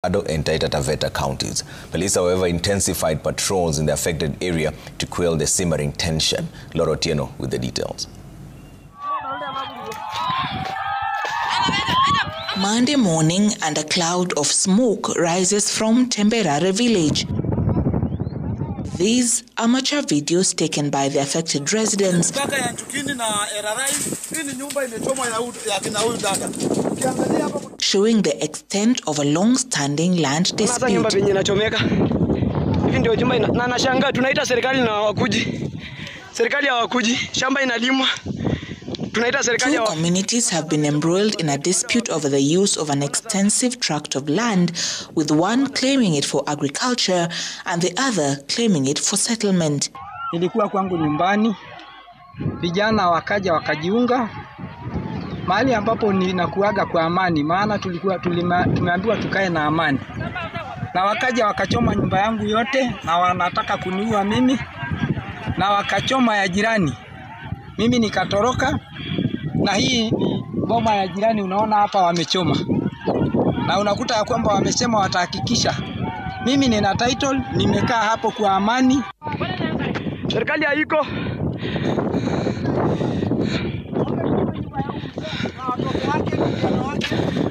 And Taita Taveta counties. Police, however, intensified patrols in the affected area to quell the simmering tension. Laura Otieno with the details. Monday morning, and a cloud of smoke rises from Temberare village. These amateur videos taken by the affected residents showing the extent of a long-standing land dispute. Two communities have been embroiled in a dispute over the use of an extensive tract of land, with one claiming it for agriculture and the other claiming it for settlement. Nilikuwa kwangu nyumbani, vijana wakaja wakajiunga mahali ambapo ninakuaga kwa amani, maana tulikuwa tumeambiwa tukae na amani. Na wakaja wakachoma nyumba yangu yote na wanataka kuniua mimi, na wakachoma ya jirani. Mimi nikatoroka, na hii ni boma ya jirani unaona hapa wamechoma. Na unakuta ya kwamba wamesema watahakikisha. Mimi nina title, nimekaa hapo kwa amani. Serikali haiko.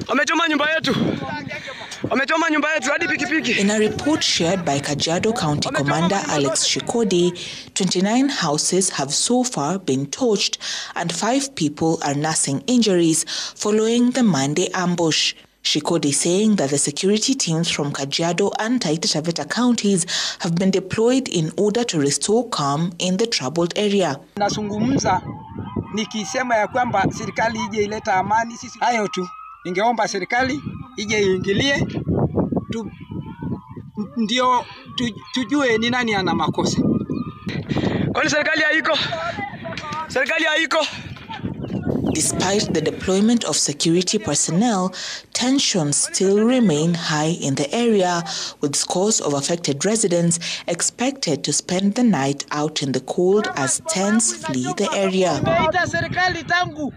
Wamechoma nyumba yetu. Wamechoma nyumba yetu hadi pikipiki. In a report shared by Kajiado County Commander Alex Shikodi, 29 houses have so far been torched and 5 people are nursing injuries following the Monday ambush. Shikodi saying that the security teams from Kajiado and Taita Taveta counties have been deployed in order to restore calm in the troubled area. Nazungumza nikisema ya kwamba serikali ije ileta amani, sisi hayo tu. Ningeomba serikali ije iingilie ndio tujue ni nani ana makosa. Kwani serikali haiko? Serikali haiko. Despite the deployment of security personnel, tensions still remain high in the area, with scores of affected residents expected to spend the night out in the cold as tents flee the area. Nimeita serikali tangu